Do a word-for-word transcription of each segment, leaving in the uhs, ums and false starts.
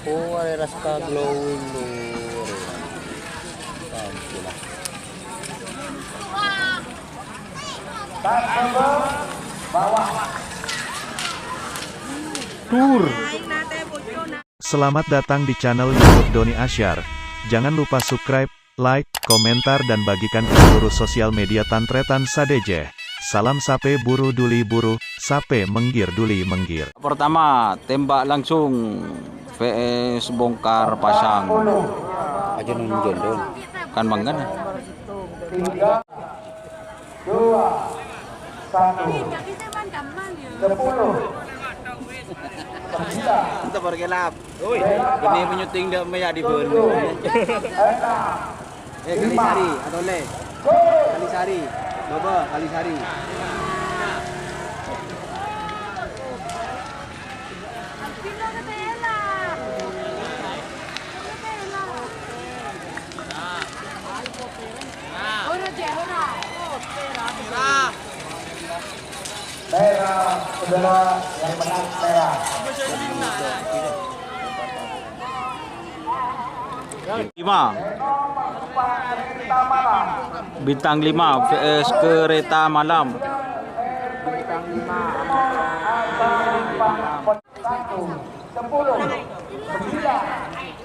Oh, arè raska glowing, Lur. Ampun lah. Tur. Selamat datang di channel YouTube Doni Asyar. Jangan lupa subscribe, like, komentar, dan bagikan ke seluruh sosial media tan-tarètan sadhâjâ. Salam sapè buru duli buru, sapè menggir duli menggir. Pertama, tembak langsung, V S bongkar pasang. Aja nunjuk, Don. Kan mangkana. Dua, satu, sepuluh, sembilan. Ente berkelap. Oi, ini menyuting ndak meyadi pun. Tujuh, enam, eh, Kalisari, atau le? Gol. Kalisari. Baba, Kalisari. Merah, saudara, yang menang merah. Lima. Bintang lima V S Kereta Malam. Satu, sepuluh, sembilan,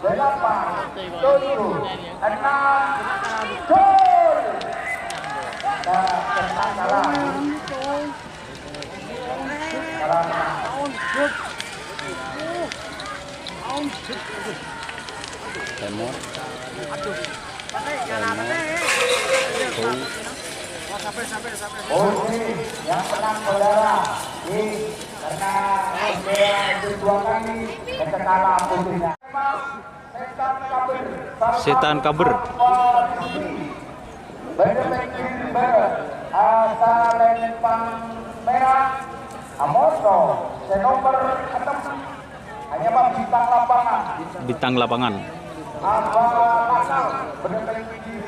delapan, tujuh, enam, gol. Nah, tenang, kalah. Kalah. Temor. Temor. Tuh. Oke, yang menang saudara. Nih, karena sudah dua kali, kita kalah putusnya. Setan Kaber. Bâdâ pèngghir bârâ', asalèn pang mèra, amoso sè nomer ennem. Hanya Pak Bintang Lapangan. Bintang Lapangan. Apa lakar bâdâ pèngghir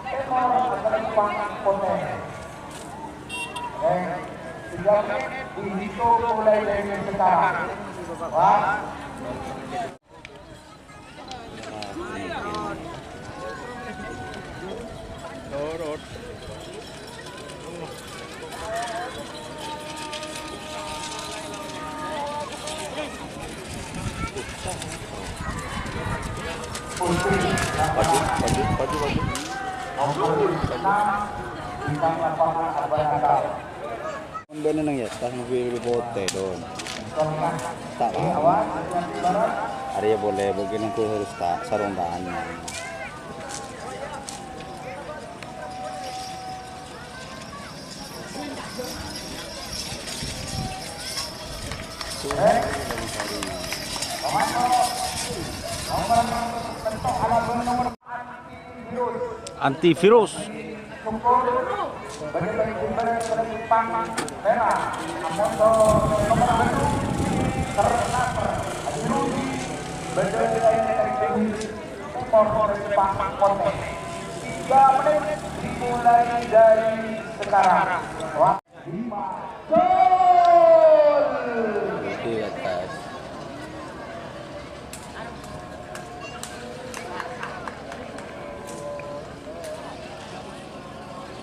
tèmor asalèn pang potè. Eh, tiga menit dihitung mulai dari sekarang. Wah. Maju, maju, maju, maju. Bânnè neng, ya, tas mobil potè, Don. Ta' lama. Arèya polè, mungkin engko' harus ta' sarong tangan. Antivirus. Tiga menit dimulai dari sekarang. Wah. Gol! Di atas.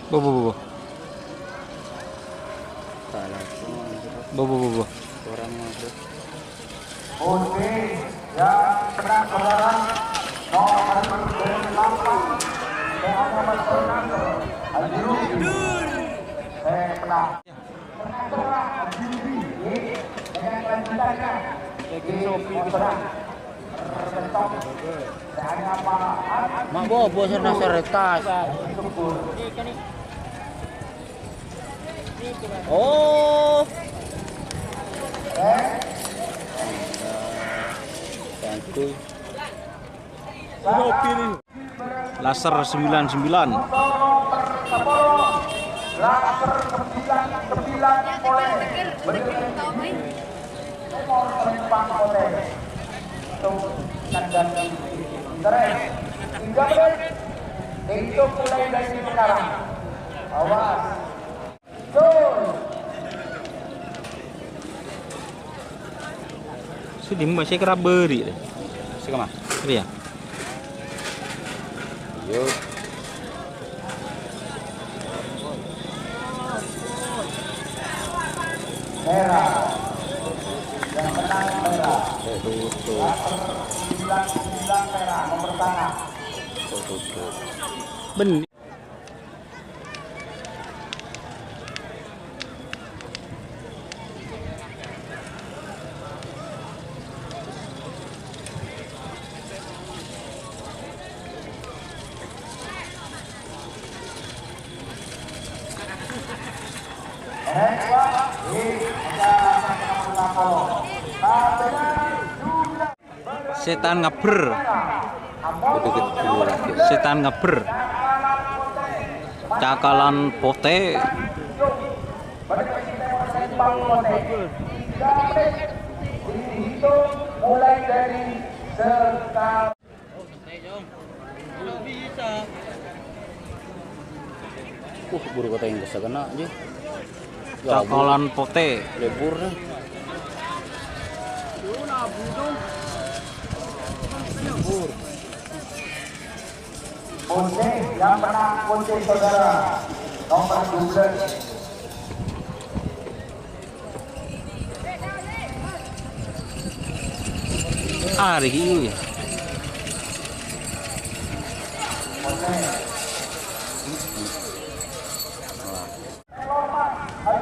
Bu, bu, bu, bu. Salah. Bu, bu, bu, bu. Orang masuk. Oke, yang kena saudara nomor delapan, Muhammad Fernando, Al-Jurufi. Eh, kena. Kena saudara, Al-Jurufi. Dengan kelanjutannya. Di Kosoran. Mak bobo sè nasaretas. Oh. Santuy. Laser sembilan sembilan. Laser sembilan sembilan polè. Nomor rempang polè. Untuk kandang ini. Terus. Tiga menit. Itu mulai dari sekarang. Awas. Gol. Sè dimma sè kera bâri' rè? Sè kemma? Rèya. Yo. Merah. Yang menang merah. Tutup. Nomor sembilan sembilan merah, nomor tangan. Tutup. Ben- Sètan ngabbher. Sètan ngabbher. Cakalan potè. Mulai dari sekarang. Uh, buru kata yang kesel kena, Ji. Ya, Cakalan potè. Libur nih. Libur. Kunci, yang menang kunci saudara. Nomor dua belas. Arèya.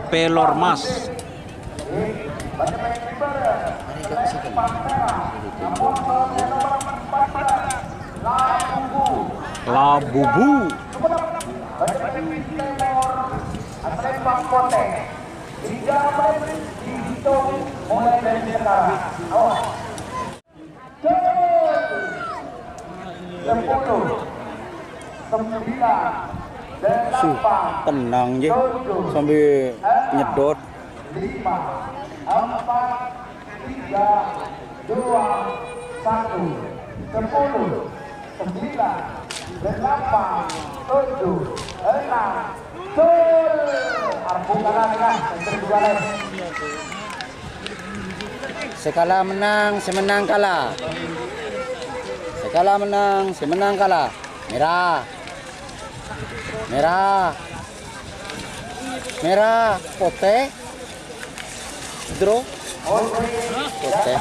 Pelor Mas. Labubu. Tiga menit dihitung mulai dari sekarang. Awas. Sepuluh, sembilan, Su, delapan, tenang, Ji. Tujuh, sambil enam, nyedot. Lima, empat, tiga, dua, satu. Sepuluh, sembilan, delapan, tujuh, enam, gol. Arbu kalah, kalah. Sè kala mennang, sè mennang kala. Sè kala mennang, sè mennang kala. Merah. Merah. Merah, potè. Dro. Potè. Potè.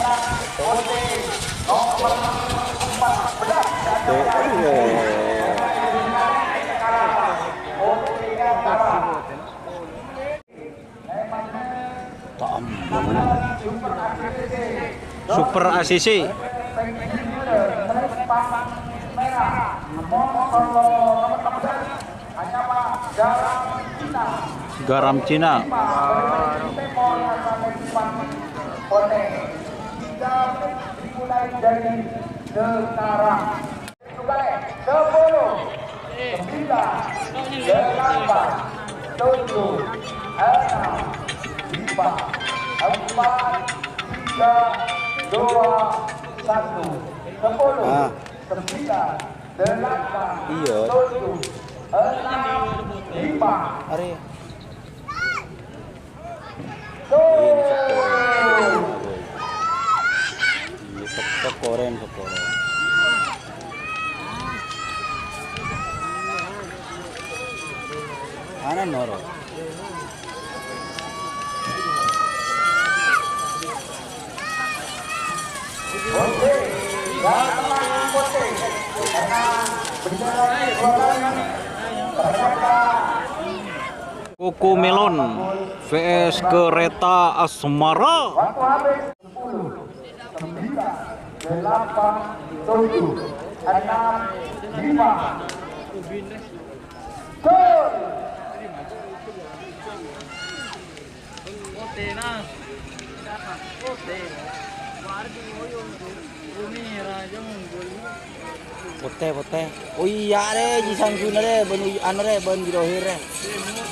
Ta'am. Super A C C. Garam Cina. Dimulai dari sekarang. Sepuluh, sembilan, delapan, tujuh, enam, lima, empat, tiga, dua, satu. Sepuluh, ah, sembilan, delapan, iya, tujuh, enam, lima. Arèya. Ini sekoren. Ini sek-, sekoren, sekoren. Ana noro. Cocomelon V S Kereta Asmara. Sepuluh, sembilan, delapan, tujuh, enam, lima. Gol! Potè, potè. Oh iyâ rè, Ji Samsuna rè, bân Uy-, anu rè, bân Ji Rohir rè.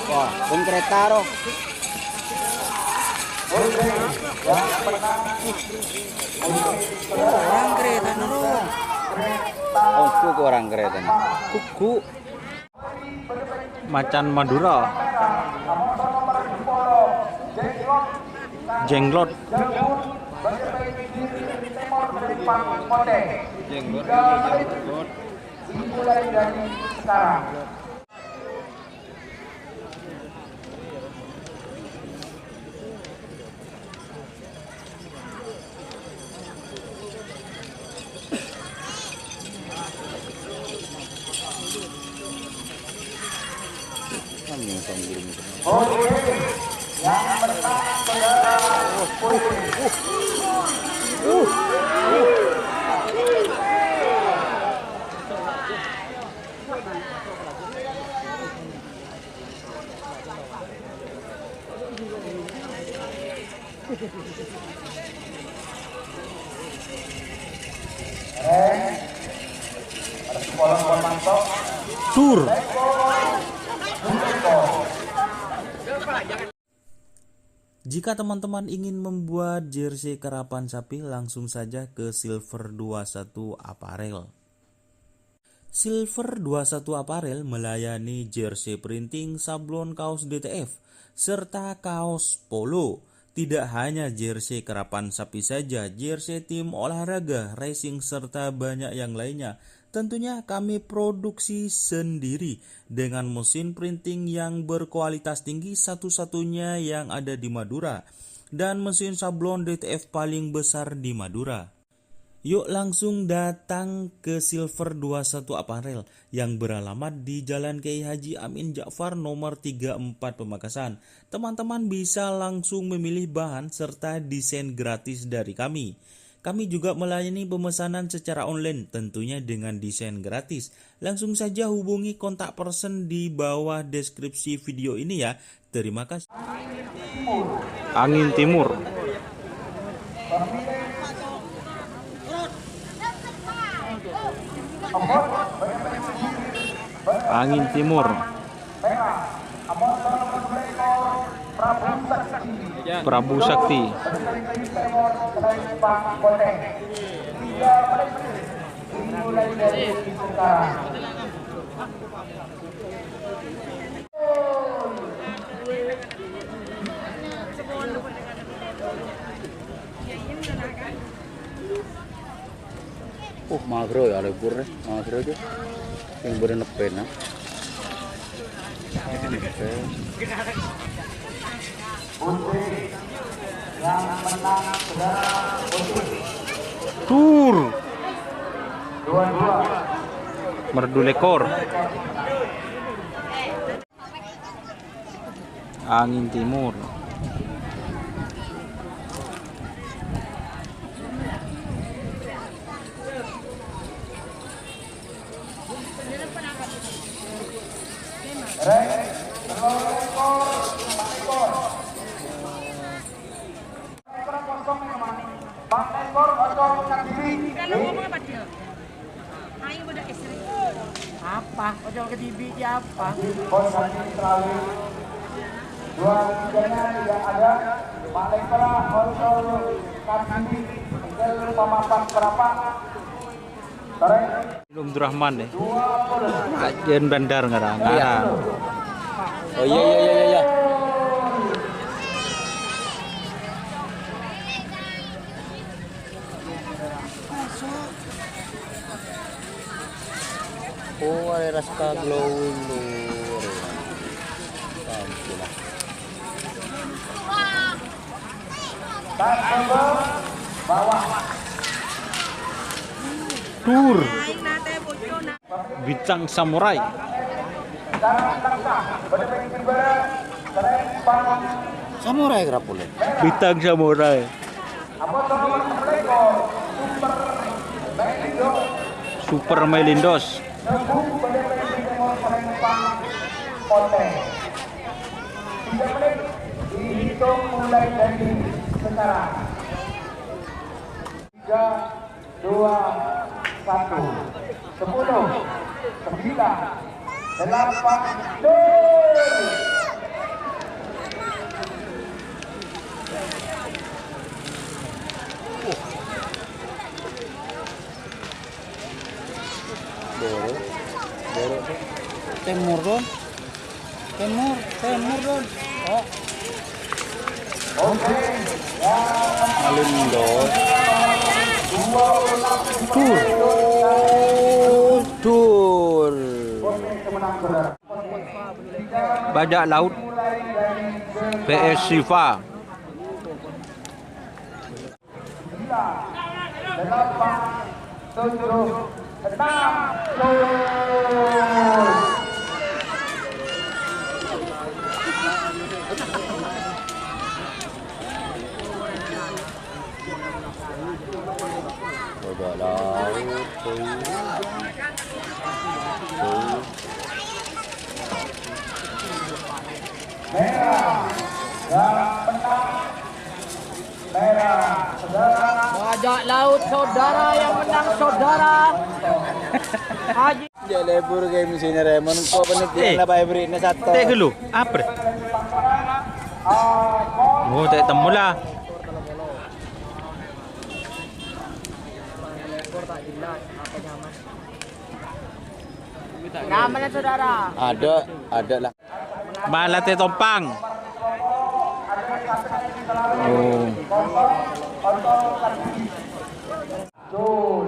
Wah, bân Kereta ro. Korang Keretana ro. Oh, korang Keretana. Gugu. Macan Madura. Jenglot. Bagi pemain diri temor dari panggung kote. Tiga menit dimulai dari sekarang. Tur. Jika teman-teman ingin membuat jersey karapan sapi, langsung saja ke Silver dua satu Apparel. Silver dua satu Apparel melayani jersey printing, sablon kaos D T F, serta kaos polo. Tidak hanya jersey karapan sapi saja, jersey tim olahraga, racing, serta banyak yang lainnya. Tentunya kami produksi sendiri dengan mesin printing yang berkualitas tinggi, satu-satunya yang ada di Madura, dan mesin sablon D T F paling besar di Madura. Yuk langsung datang ke Silver dua satu Apparel yang beralamat di Jalan Kiai Haji Amin Ja'far nomor tiga empat Pamekasan. Teman-teman bisa langsung memilih bahan serta desain gratis dari kami. Kami juga melayani pemesanan secara online, tentunya dengan desain gratis. Langsung saja hubungi kontak person di bawah deskripsi video ini ya. Terima kasih. Angin Timur. Angin Timur. Prabu Sakti. Oh, maghro ya, libur nih. Maghro aja. Yang bener nepen, nah. Tur. Merdu lekor. Angin Timur. Kalau ngomong apa dia? Ayo pada istri. Apa? Ocol ke dibi' ya apa? Dua tiganya tidak ada. Pak Lekra, Ocol, Kartini, tinggal pemapat berapa? Tarik. Belum Abdurrahman nih. Ajen Bandar ngarang. Iya. Oh iya, iya, iya, iya, iya. Oh, ada Raska glowing tuh. Sampailah. Tur. Bintang Samurai. Samurai kerapulnya. Bintang Samurai. Super Melindos. Dihitung mulai dari sekarang. Tiga, dua, satu. Sepuluh, sembilan, delapan, nol. Boro, boro, Don. Timur, Don. Timur, timur, Don. Oh. Oke. Malu Dur. Dur. Bajak Laut, P S Sifa. Bajak Laut, tuh. Tuh. Bajak Laut, saudara, yang menang, saudara. Haji. Jhâ' lebur game sini, Remon. Kok panitia Eh. la bhâi bherri'na satu. Tè' ghâllu, apa? Oh, tè' temmo la. Nyaman, saudara. Ada, ada lah. Malatè Tompang. Oh.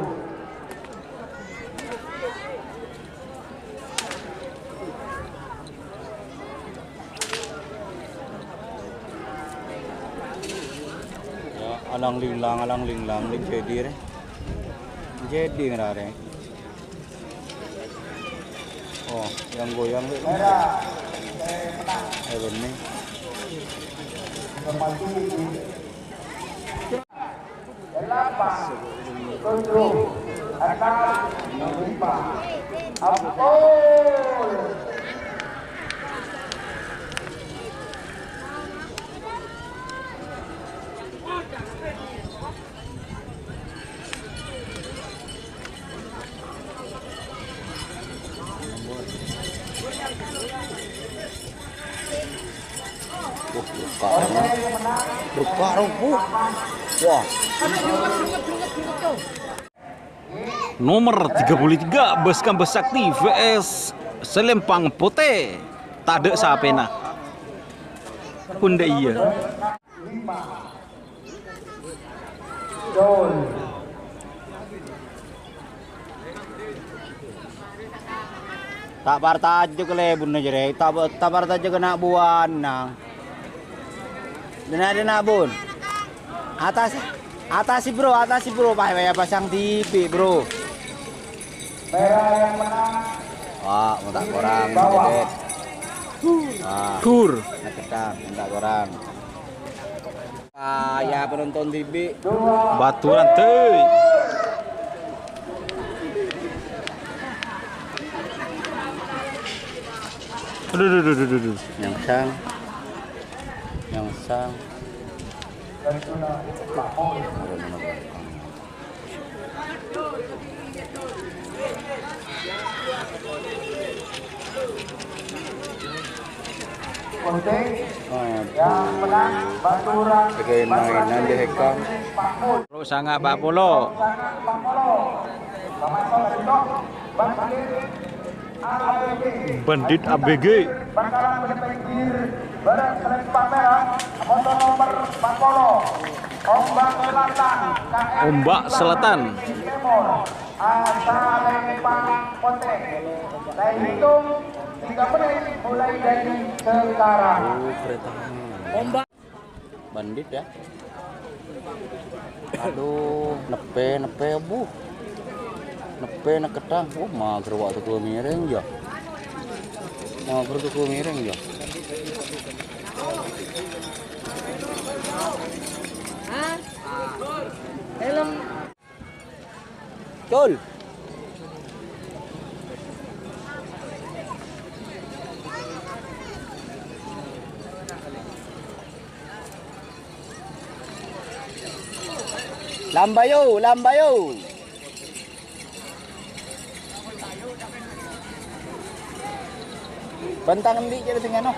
Ya, alang-linglang, alang-linglang, ning jadi, rè. Jadi ngarare. Oh, yang goyang itu. Eh, bener. Delapan, tujuh, enam, lima, empat. Wah, buka, buka, buka. Wah. Nomor tiga puluh tiga, Bas Kambas Sakti V S Selempang Potè. Tadâ' sapèna. Pon dâ' iyâ. Ta' partajâ ka lebunna jârèya, ta', ta' partajâ ka na' buwâna. Dina-dina, Bun. Atas, atasi, Bro, atasi, Bro. Pah, ya, pasang T V, Bro. Wah, mau tak korang, Bebet. Wah, Dur. Nak kedah, mau tak korang. Ah, ya, penonton T V. Baturan, teuy. Aduh, aduh, aduh, aduh, aduh. Nyangsang. Nyangsang. Aduh. Sebagai mainan deh, Kang. Polo sanga empat puluh. Bandit A B G. Ombak Selatan. Saya hitung tiga menit mulai dari sekarang. Oh, kereta. Ombak. Bandit, ya. Aduh, neppè, neppè, buh. Neppè, neketang. Oh, mager wa' toko miring, ya. Mager toko miring, ya. Hah? Helm. Cul. Lambayo, lambayo. Bântang endi' jârèya sè nganu?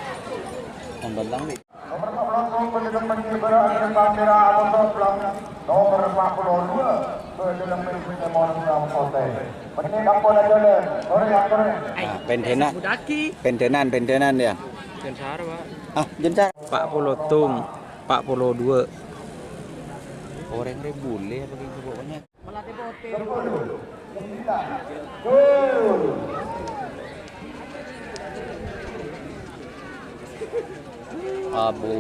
Bântang endi'? Nomor empat puluh dua, Bendit ampon aja, Lem. Sorry, ampon. Nah, pendena-, pendhenan, pendhenan, ya. Jensar, Pak. Ah, jensar. Empat puluh tung, empat puluh dua. Orèng rè bulè apa gitu pokoknya. Abu,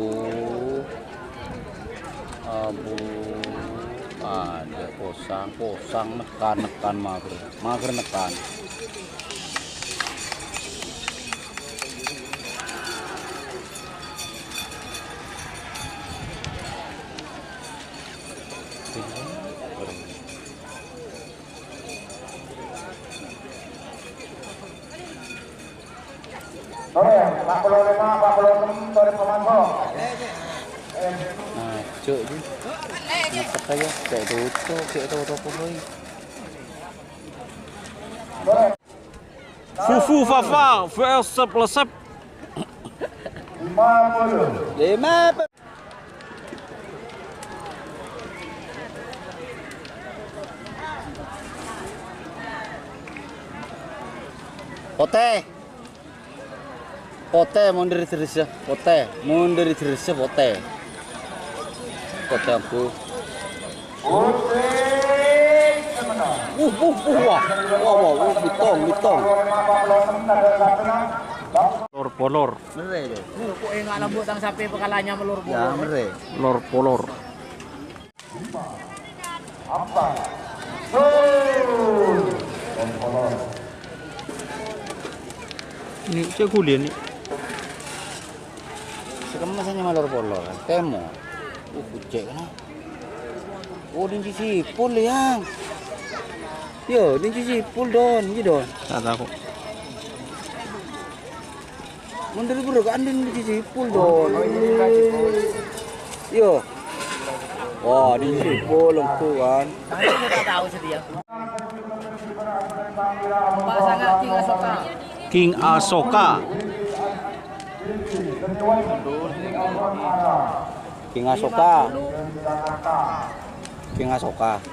abu, ada posang, posang nekan, nekan mager, mager nekan. Torè, empat puluh lima, empat puluh enam, torè pamaso. Nah, cuk, ji. Ngepet aja, cek tutup, cek tutup, boy. Torè. Fufu Fafa V S Sep Lesep. Lima puluh. Lima puluh. Potè. Potè, mon dhâri Derressa. Potè, mon dhâri Derressa, potè. Potè, Ambu. Uh, uh, uh, wah. Wah, wah, wah, bitong, bitong. Lor polor. Merè, ya. Lor polor. Ini cek kuliah nih. Sekarang masanya malor polor, temo. Uh, kucek, nah. Oh, dinci sipul, ya. Yo, dinci sipul, Don. Iya, Don. Tak tahu. Mun dhâri buru kan dinci sipul, Don. Yo. Wah, dinci sipul, lengku, kan. Pak Sangat King Asoka. King Asoka. King Asoka. King Asoka.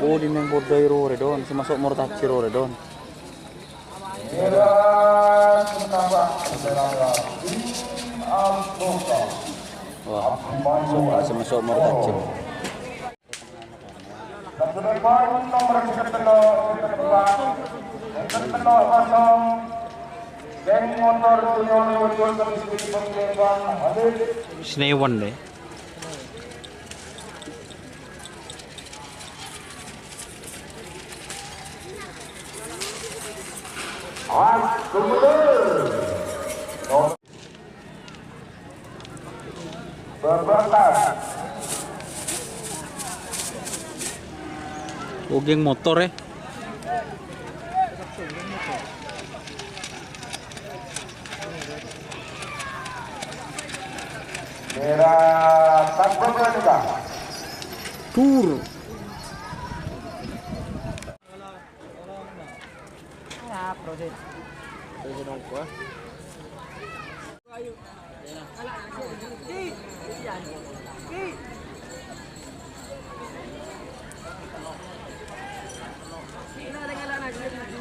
Oh, dinèng podâ è rorè, Don. Sè maso' mortajir rorè, Don. Wah, maso', sè maso' mortajir. Sinewon deh. Ogeng motor, eh. Tur.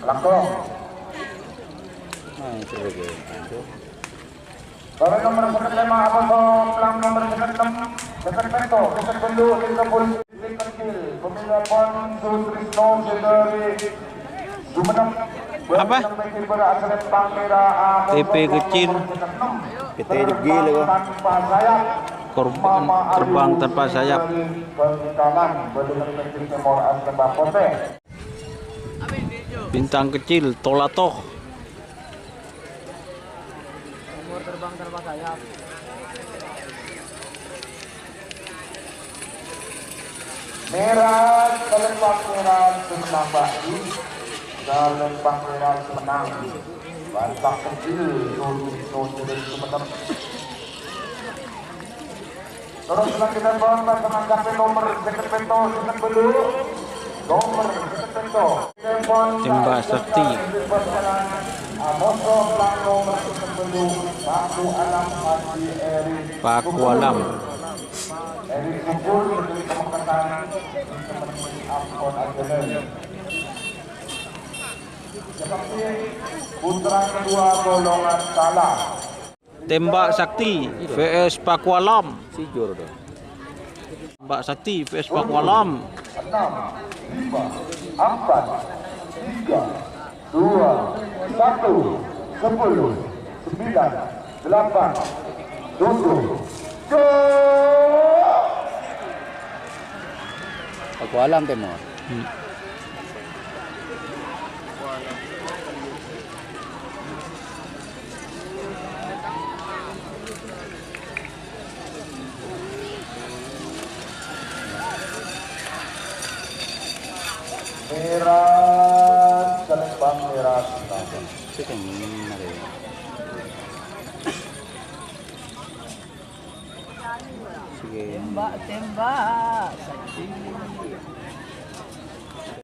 Langkong. Nah, sebagai itu. Baru nomor seket lima, apa so, pelang nomor seket enam, seket pento, seket pento, seket pento. Pemilihan Sutrisno dari Sumenep. Apa? T P kecil. Kita juga lho. Korban terbang tanpa sayap. Bintang kecil, Tolatoh. Nomor terbang tanpa sayap. Mèra, salempang mèra, Sumenang, Pak. Salempang mèra, Sumenang. Bantang kecil, Sutrisno, Sutrisno, Sumenep. Terus selanjutnya, pon, pasangan K P nomor seket pento, seket pento. Nomor seket pento. Simba Sakti. Paku Alam. Eri Kubur, Eri Kubur, Eri Kubur, Eri Kubur, Eri Kubur, Eri Kubur, Putra kedua golongan kalah. Tembak Sakti V S Pakualam. Sijur dong. Tembak Sakti V S Pakualam. Enam, lima, empat, tiga, dua, satu, sepuluh, sembilan, delapan, tujuh, go! Pakualam Timur. Hmm. Merah, selempang merah. Sing ini, Mare. Sing ini. Tembak, tembak. Sakti.